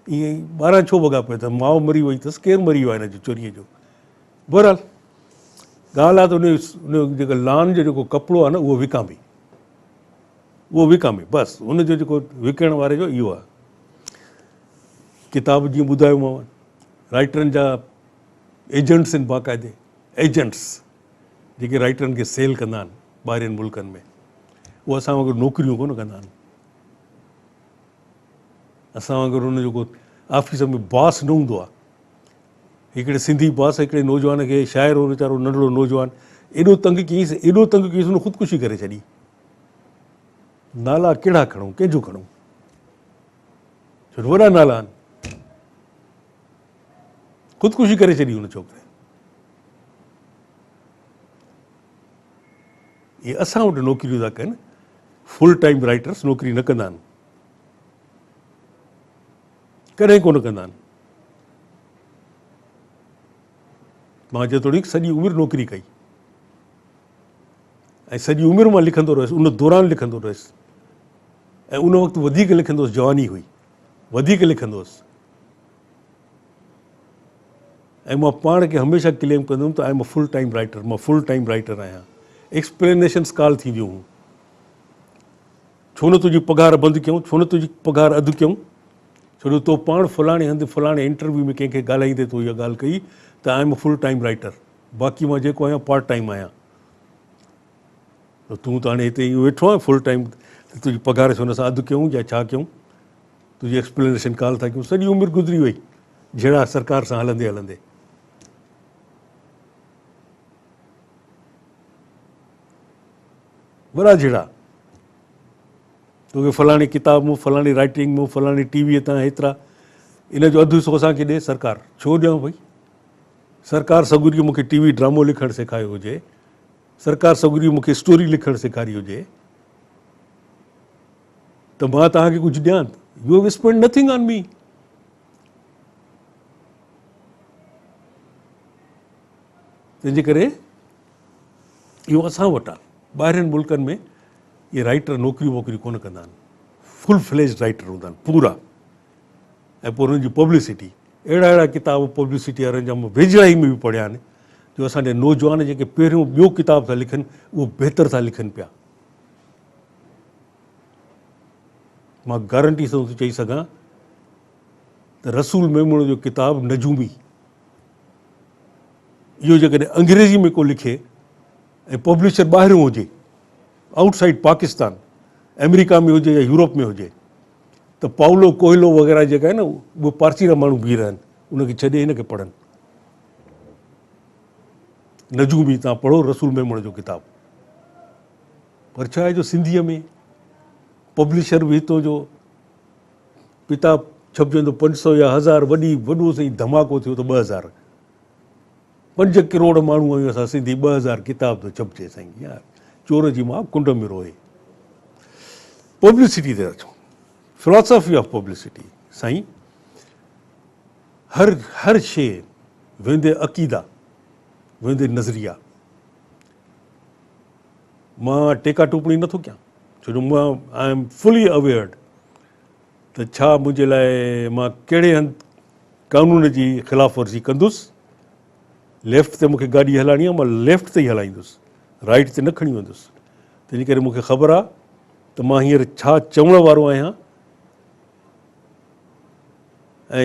ائين 12 ڇو وڳا پيا اٿس ماء مري وئي اٿس ڪير مري ويو آهي هن جو چوريء جو بهرحال ڳالهه آهي ته ان جو جيڪو لان جو جيڪو ڪپڙو آهي نه اهو وڪامي اهو وڪامي بس ان جو جيڪو وڪڻڻ واري جو اهو آهي. ڪتاب جيئن ٻڌايومانو رائٽرن جا ايجنٽس آهن باقاعدي ايجنٽس جيڪي رائٽرن کي سيل ڪندا آهن ٻاهرين ملڪن ۾ اهو اسان وانگر نوڪريون ڪونه ڪندا آهن اسان وانگر ان جو ڪو آفيس ۾ باس نه هوندو آهي هڪڙي سنڌي باس هڪڙي نوجوان کي شاعر هو ويچارو ننڍڙو نوجوان ايڏو تنگ ڪيائينس ايڏو تنگ ڪيائينس هن خودڪشي ڪري ڇڏي نالا ڪهڙا کڻون ڪنهن جو کڻون ڇو جو وڏا نالا آهن خودڪشي ڪري ڇڏي هن ڇوڪري اهي اسان وٽ نوڪريون ٿا ڪن فل ٽائيم رائٽرس نوڪري نه ڪندا آهن ڪڏهن ڪونه ڪندا آهن. مان جيتوڻيڪ سڄي عمر نوڪري ڪئي ۽ سڄي عمر مان لکندو رهيس، ان دوران لکندو رهيس ۽ ان وقت وڌيڪ لکندو هوس، جواني هئي، وڌيڪ لکندو هوس ۽ مان پاڻ کي هميشه ڪليم ڪندو هوم ته I am a full time writer, مان فل ٽائيم رائيٽر آهيان. ايڪسپلينيشنس ڪال ٿينديون هيون، ڇو نه تنهنجي پگهار بند ڪيون، ڇو نه تنهنجي پگهار اڌ ڪيون، ڇو جو تو پاڻ فلاڻي هنڌ فلاڻي انٽرويو ۾ ڪنهن کي ڳالهائيندي تو اها ڳالهه ڪئي ته I am a full time writer, باقي مان جيڪو آهيان پارٽ ٽائيم آهيان. ته تون ته هاڻي هتي ائين ويٺو آهين فل ٽائيم ته تنهنجي پگهار ڇو نه اسان اڌ ڪيون يا ڇا ڪيون، تنهنجي ايڪسپلينيشن ڪال ٿا ڪيون. سڄي عمر گذري وئي جهيڙا سرڪار سان هلندي هلندي. وڏا جهيڙا. توکي فلاڻي ڪتاب مون فلاڻي رائٽنگ مون فلاڻي ٽي ويء تان هيترا ان جو اڌ حصو اسان کي ڏي سرڪار ڇو ڏيان ڀئي سرڪار سڳوريء مون کي ٽي وي ڊرامو لکڻ سيکاريو هجي سرڪار سڳوريء مون کي اسٽوري لکڻ سيکاري هجي ته مان توهان کي ڪجهه ڏيان you have spend nothing on me تنهنجي ڪري اهو اسان وٽ آهي ٻاهرين ملڪن ۾ اهي رائيٽر نوڪريون ووڪريون ڪونه ڪندا آهن فل فليجڊ رائيٽر هوندا آهن پورا ۽ پوء انهن جي پبلسٽي اهڙا اهڙا ڪتاب پبلسٽي وارن جا مون ويجهڙائي ۾ به پڙهيا آهن جو اسان جا نوجوان جيڪي پهريون ٻيو ڪتاب ٿا لکن اهو بهتر ٿا لکن پيا مان گارنٽي سان ٿو چئي سگهان ته رسول ميمڻ جو ڪتاب نجومي اهو جيڪڏهن انگريزي ۾ ڪو لکي ۽ پبلشر ٻاهريون هجي، آئوٽ سائيڊ پاڪستان، آمريڪا ۾ هجي يا يورپ ۾ هجي ته پائولو ڪوهلو وغيره جيڪا آهن نه اهي پارسي جا ماڻهو بيهي رهن ان کي ڇڏي هن کي پڙهن. نجومي تان پڙهو رسول ميمڻ جو ڪتاب. پر ڇا آهي جو سنڌيء ۾ پبلشر به هتو جو ڪتاب ڇپجندو 500 يا 1000 وڏي وڏو سائين ڌماڪو ٿيو ته 2000 5 ڪروڙ ماڻهو آهيون اسان سنڌي 2000 ڪتاب ٿو ڇپجي سائين يار چور جي ماء ڪنڊ ۾ روئي پبلسٽي تي اچون فلاسافي آف پبلسٽي سائين هر هر شي ويندي عقيدا ويندي نظريا مان ٽيڪا ٽوپڻي نٿو ڪيان ڇو جو مان I am fully اويئرڊ ته ڇا منهنجي لاء مان ڪهڙي هنڌ قانون جي خلاف ورزي ڪندس، ليفٽ تي مون کي گاڏي هلائڻي آهي مان ليفٽ تي ئي هلائيندس، رائيٽ تي نه کڻي ويندس، تنهنجي ڪري مون کي خبر آهي ته مان هينئر ڇا چوڻ وارو آهيان ۽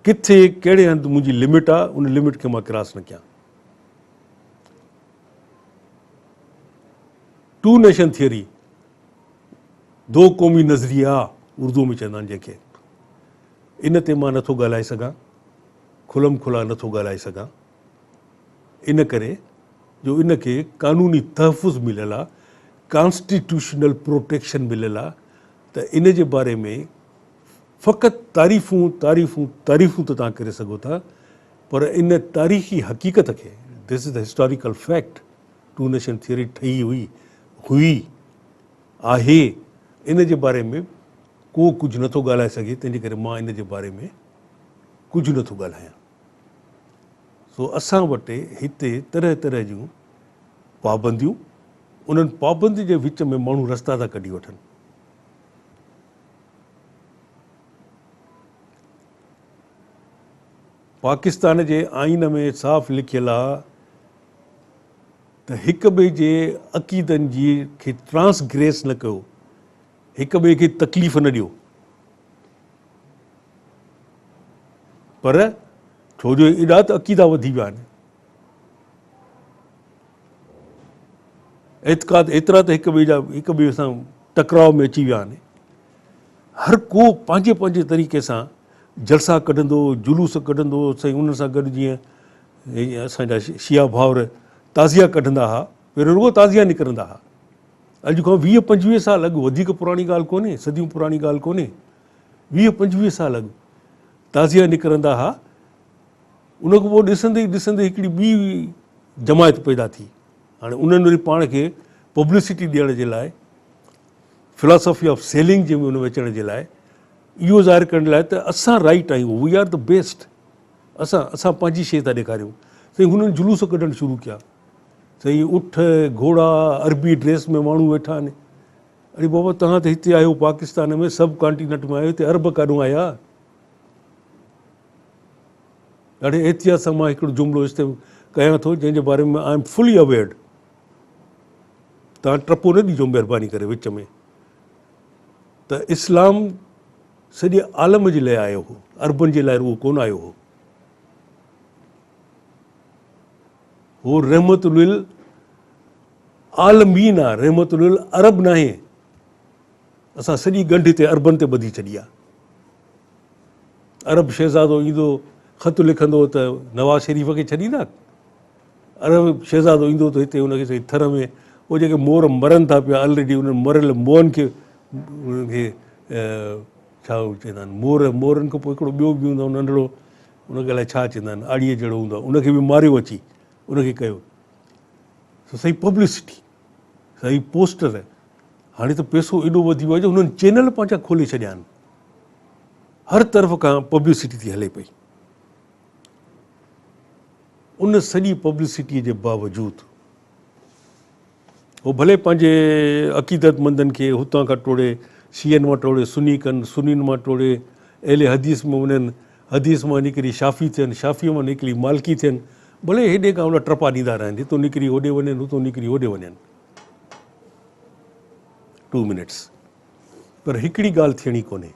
ڪٿي ڪهڙي هنڌ منهنجي لمٽ آهي ان لمٽ کي مان ڪراس نه ڪيان. ٽو نيشن ٿيوري دو قومي نظريا اردو ۾ چوندا آهن جنهن کي، ان تي مان نٿو ڳالهائي سگهان، کلم کلا نٿو ڳالهائي سگهان، ان ڪري جو ان کي قانوني تحفظ مليل آهي، ڪانسٽيٽيوشنل پروٽيڪشن مليل آهي ته ان جي باري ۾ فقط تعريفون تعريفون تعريفون ته توهان ڪري سگهو ٿا پر ان تاريخي حقيقت کي، This is the historical fact، two nation theory ٺهي هئي، هئي، آهي، ان جي باري ۾ ڪو ڪجهه نٿو ڳالهائي سگهي، تنهنجي ڪري مان ان جي باري ۾ ڪجهه نٿو ڳالهايان. سو اسان وٽ هتي طرح طرح جون پابنديون، انهن پابندين جي وچ ۾ ماڻهو رستا ٿا ڪڍي وٺن. پاڪستان جي آئين ۾ صاف لکيل آ ته هڪ ٻئي جي عقيدن جي کي ٽرانس گريس نه ڪيو، هڪ ٻئي کي تڪليف نه ڏيو. پر ڇو جو ايڏا ته عقيدا وڌي ويا آهن، اعتقاد ايترا ته هڪ ٻئي جا هڪ ٻئي سان ٽڪراء ۾ اچي ويا آهن، هر ڪو پنهنجي پنهنجي طريقي سان جلسا ڪڍندو، جلوس ڪڍندو، سائين انهن سان گڏ جيئن اسان جا شيعا ڀائر تعزيا ڪڍندا ها، پهريون رڳو تعزيا نڪرندا ها. اڄ کان 20 25 سال اڳ، وڌيڪ پراڻي ڳالهه ڪونهي، صديون پراڻي ڳالهه ڪونهي، 20 25 سال اڳ تعزيا نڪرندا ها. ان کان پوء ڏسندي ئي ڏسندي هڪڙي ٻي جماعت پيدا ٿي. هاڻي انهن وري پاڻ کي پبلسٽي ڏيڻ جي لاء فلاسافي آف سيلنگ جي ۾ ان ۾ اچڻ جي لاء اهو ظاهر ڪرڻ لاء ته اسان رائيٽ آهيون، وي آر the best, اسان اسان پنهنجي شيء ٿا ڏيکاريون. سائين هنن جلوس ڪڍڻ شروع ڪيا. سائين اٺ، گهوڙا، عربي ڊريس ۾ ماڻهو ويٺا آهن. اڙي بابا توهان ته هتي آهيو پاڪستان ۾ سب ڪانٽيننٽ ۾ آهيو هتي عرب ڪاڏهون آيا؟ ڏاڍي احتياط سان مان هڪڙو جملو استعمال ڪيان ٿو جنهن جي باري ۾ I am fully اويئرڊ. توهان ٽپو نه ڏجو مهرباني ڪري وچ ۾ ته اسلام سڄي عالم جي لاء آيو هو، عربن جي لاء رڳو ڪونه آيو هو. هو رحمت للعالمين آ، رحمت للعرب ناهي. اسان سڄي ڳنڍ هتي عربن تي ٻڌي ڇڏي آ. عرب شهزادو ايندو خط لکندو ته نواز شريف کي ڇڏيندا؟ عرب شهزادو ايندو ته هتي ان کي سائين ٿر ۾ اهي جيڪي مور مرن ٿا پيا الريڊي انهن مريل موئن کي انهن کي ڇا چوندا آهن مور مورن کان پوء هڪڙو ٻيو به هوندو آهي ننڍڙو ان کي الائي ڇا چوندا آهن آڙيء جهڙو هوندو آهي ان کي به ماريو اچي ان کي ڪيو سو سائين پبلسٽي سائين پوسٽر هاڻي ته پيسو ايڏو وڌي ويو آهي جو هنن چينل پنهنجا کولي ڇڏيا آهن هر طرف کان پبلسٽي ٿي هلي پئي ان سڄي پبلسٽيء جي باوجود هو ڀلي پنهنجي عقيدتمندن کي هتان کان ٽوڙي شيعن مان ٽوڙي سني ڪن، سنين مان ٽوڙي اهل حديث ۾ وڃن، حديث مان نڪري شافعي ٿين، شافعي مان نڪري مالڪي ٿين، ڀلي هيڏي کان هوڏانهن ٽپا ڏيندا رهن، هتون نڪري هوڏي وڃن، هتون نڪري هوڏي وڃن. ٽو منٽس پر هڪڙي ڳالهه ٿيڻي ڪونهي.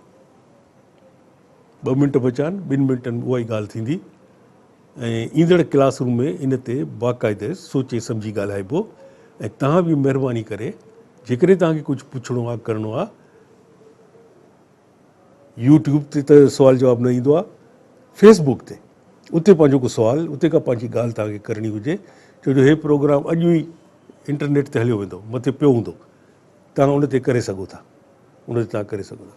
ٻه منٽ بچا آهن، ٻن منٽن ۾ اها ئي ڳالهه ٿيندي. ۽ ايندڙ ڪلاس روم ۾ ان تي باقاعده سوچي سمجهي ڳالهائبو ۽ توهان به مهرباني ڪري جيڪڏهن توهان کي ڪجهه پڇڻو آهي ڪرڻو آهي يوٽيوب تي ته سوال جواب نه ايندو آهي فيس بڪ تي اتي پنهنجو ڪو سوال اتي کا پنهنجي ڳالهه توهان کي ڪرڻي هجي ڇو جو هي پروگرام اڄ ئي انٽرنيٽ تي هليو ويندو مٿي پيو هوندو توهان ان تي ڪري سگهو ٿا ان تي توهان ڪري سگهو ٿا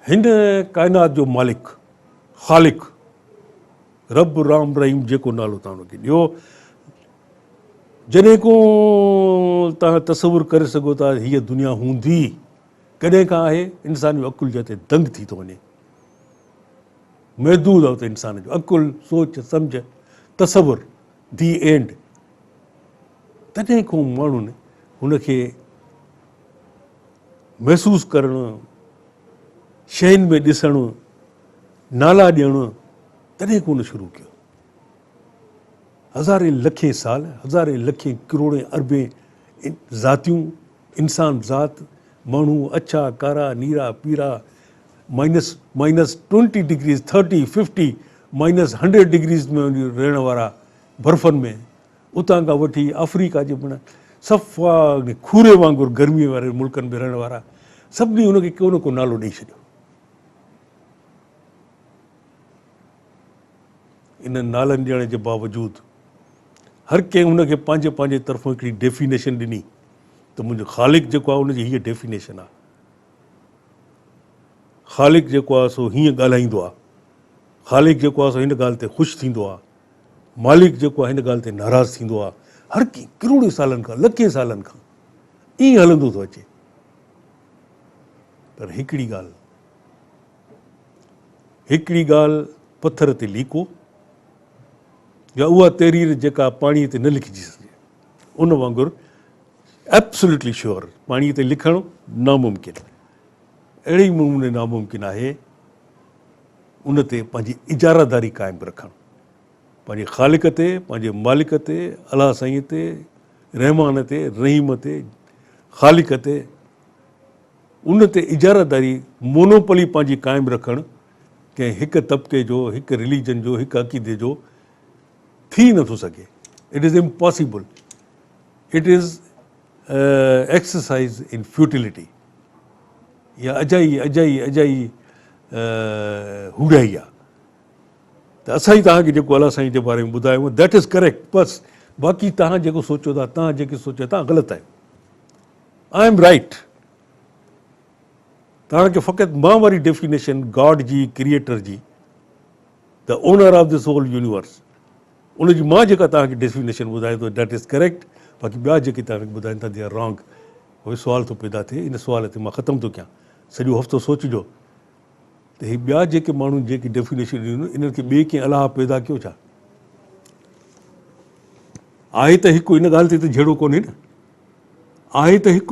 هن ڪائنات جو مالڪ، خالق، رب رام رحيم جيڪو نالو توهان ان کي ڏيو، جڏهن کان توهان تصور ڪري سگهو ٿا هيء دنيا هوندي ڪڏهن کان آهي، انسان جو عقل جتي دنگ ٿي ٿو وڃي، محدود آهي اتي انسان جو عقل، سوچ، سمجهه، تصور، the end, تڏهن کان ماڻهن هن کي محسوس ڪرڻ، شين ۾ ڏسڻ، نالا ڏيڻ تڏهن ڪونه شروع ڪيو. هزارين لکين سال، هزارين لکين ڪروڙين اربين ذاتيون، انسان ذات، ماڻهو، اڇا، ڪارا، نيرا، پيرا، minus minus twenty degrees, thirty, fifty, minus hundred degrees ۾ وڃي رهڻ وارا برفن ۾، اتان کان وٺي آفريڪا جي پڻ صفا کوري وانگر گرمي واري ملڪن ۾ رهڻ وارا سڀني ان کي ڪو نه ڪو نالو ڏئي ڇڏيو. انهن نالن ڏيڻ جي باوجود هر ڪنهن ان کي پنهنجي پنهنجي طرفون هڪڙي ڊيفينيشن ڏني ته منهنجو خالق جيڪو آهي ان جي هيء ڊيفينيشن آهي. خالق جيڪو آهي سو هيئن ڳالهائيندو آهي. خالق جيڪو آهي سو هن ڳالهه تي خوش ٿيندو آهي. مالڪ جيڪو آهي هن ڳالهه تي ناراض ٿيندو آهي. هر ڪنهن ڪروڙين سالن کان لکين سالن کان ائين هلندو ٿو اچي. پر هڪڙي ڳالهه هڪڙي ڳالهه پٿر تي ليڪو يا اها تحرير جيڪا پاڻيء تي نه لکجي سگهي ان وانگر Absolutely sure پاڻيء تي لکڻ ناممڪن اهڙي ئي نموني ناممڪن آهي ان تي پنهنجي اجاره داري قائم رکڻ پنهنجي خالق تي پنهنجي مالڪ تي الله سائين تي رحمان تي رحيم تي خالق تي ان تي اجاره داري مونوپلي پنهنجي قائم رکڻ ڪنهن هڪ طبقي جو هڪ رليجن جو هڪ عقيدي جو ٿي نٿو سگهي it is impossible it is exercise in futility اها اجائي اجائي اجائي هوڙائي آهي ته اسان ئي توهان کي جيڪو الله سائين جي باري ۾ ٻڌايو that is correct بس باقي توهان جيڪو سوچو ٿا توهان جيڪي سوچو ٿا غلط آهيو I am right توهان کي فقط مان واري ڊيفينيشن گاڊ جي ڪريئيٽر جي the owner of this whole universe ان جي مان جيڪا توهان کي ڊيفينيشن ٻڌايان ٿو that is correct باقي ٻيا جيڪي توهان کي ٻڌائين ٿا the are wrong اهو سوال ٿو پيدا ٿئي ان سوال تي مان ختم ٿو ڪيان سڄو هفتو سوچجو. ته هي ٻيا جيڪي ماڻهن جيڪي ڊيفينيشن ڏنيون انهن کي ٻئي ڪنهن الله پيدا ڪيو ڇا؟ آهي ته هڪ ان ڳالهه تي ته جهيڙو ڪونهي نه. آهي ته هڪ.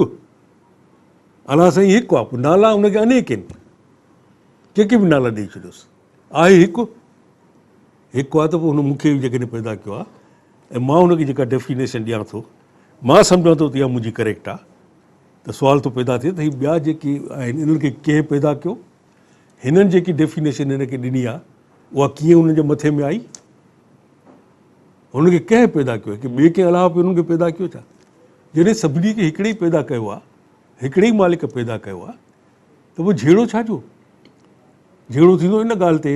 الله سائين هڪ آهي پوء نالا ان کي انيڪ آهن. ڪنهن کي به نالا ڏئي ڇڏيوس. آهي هڪ. هڪ آهي ته پوء هن مون کي به جيڪڏهن پيدا ڪيو آهي ۽ مان هن کي جيڪا ڊيفينيشن ڏيان ٿو مان سمجهان ٿو ته اها منهنجي ڪريڪٽ آهي ته سوال ٿو پيدا ٿئي ته هي ٻيا جيڪي آهن انهن کي ڪنهن پيدا ڪيو؟ هنن جيڪي ڊيفينيشن هن کي ڏني آهي اها ڪيئن انهن جي مٿي ۾ آئي؟ هنن کي ڪنهن پيدا ڪيو؟ هڪ ٻئي ڪنهن الله به انهن کي پيدا ڪيو ڇا؟ جڏهن سڀني کي هڪڙي ئي پيدا ڪيو آهي، هڪڙي ئي مالڪ پيدا ڪيو آهي ته پوء جهيڙو ڇا جو؟ جهيڙو ٿيندو ان ڳالهه تي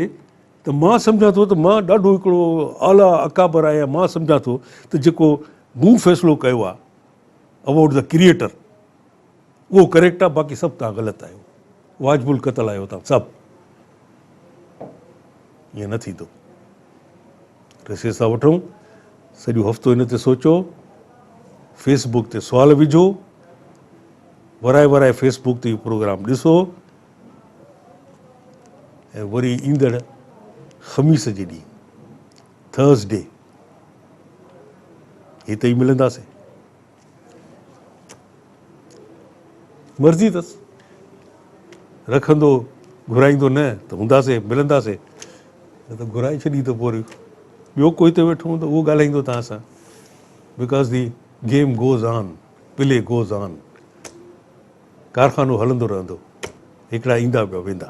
ته مان سمجهان ٿو ته مان ڏاڍو هڪڙو اعليٰ اڪابر آهيان، مان سمجهان ٿو ته جيڪو مون فيصلو ڪيو آهي ابائوٽ the creator اهو ڪريڪٽ آهي باقي سڀ توهان غلط آهيو، واجب القتل آهيو توهان سڀ. ائين نه ٿيندو. رسيس ٿا وٺون، سڄو هفتو ان تي سوچو، فيس بڪ تي سوال وجهو، ورائي ورائي فيس بڪ تي اهو پروگرام ڏسو ۽ وري ايندڙ خميس جي ڏينهن ٿرسڊي هتي ئي ملنداسين. مرضي اٿس رکندو گهرائيندو نه ته هونداسين ملنداسين نه ته گهرائي ڇڏي ته پوء وري ٻيو ڪو هتي ويٺو هوندو اهو ڳالهائيندو توهان سان because the game goes on play goes on ڪارخانو هلندو رهندو هڪڙا ايندا ٻيا ويندا.